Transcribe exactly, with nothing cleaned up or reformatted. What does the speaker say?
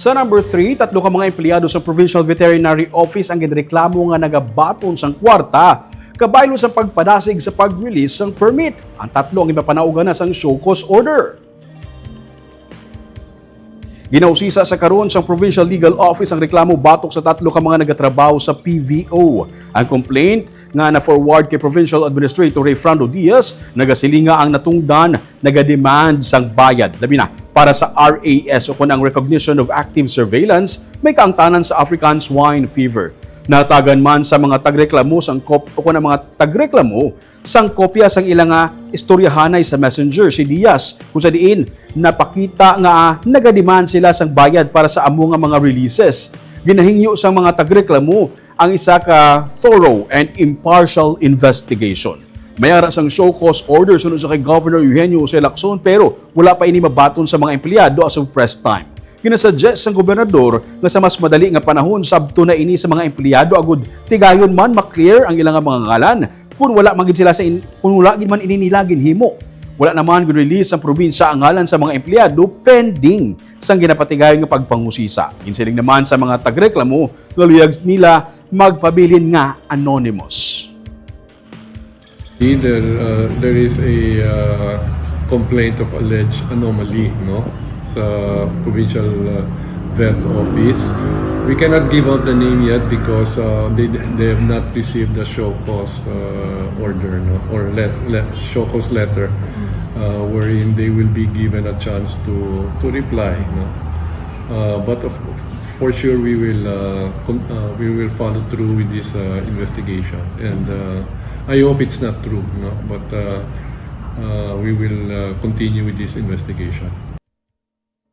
Sa number three, tatlo ka mga empleyado sa Provincial Veterinary Office ang ginreklamo nga nagabaton sang kwarta kabaylo sa pagpadasig sa pag-release sang permit. Ang tatlo ang ipapanaugan na sang show cause order. Ginausisa sa karon sang Provincial Legal Office ang reklamo batok sa tatlo ka mga nagatrabaho sa P V O. Ang complaint nga na-forward kay Provincial Administrator Rayfrando Diaz nagasiling nga ang natungdan nagademand sang bayad, labi na para sa R A S o kon ang recognition of active surveillance may kaangtanan sa African swine fever. Natagan man sa mga tagreklamo sang kop o kon ang mga tagreklamo sang kopya sang ila nga istoryahanay sa Messenger si Diaz, kung sa diin napakita nga nagademand sila sang bayad para sa amo nga mga releases. Ginahingyo sang mga tagreklamo ang isa ka thorough and impartial investigation. May ara sang show cause order sunod sa kay Governor Eugenio Jose Lacson, pero wala pa ini mabaton sa mga empleyado as of press time. Ginasuggest sang gobernador nga sa mas madali nga panahon sabton na ini sa mga empleyado agud tigayon man ma-clear ang ila nga mga ngalan kung wala man gid sila sa in, kung wala gid man ini nila ginhimo. Wala naman gid release sang probinsya ang ngalan sa mga empleyado pending sang ginapatigayon nga pagpangusisa. Ginsiling naman sa mga tagreklamo nga luyag nila magpabilin nga anonymous. There, uh, there is a uh, complaint of alleged anomaly, no, sa provincial uh, vet office. We cannot give out the name yet because uh, they they have not received the show cause uh, order, no, or let, let show cause letter, uh, wherein they will be given a chance to to reply, no. Uh, but of for sure we will uh, con- uh, we will follow through with this uh, investigation, and uh, I hope it's not true, no, but uh, uh, we will uh, continue with this investigation.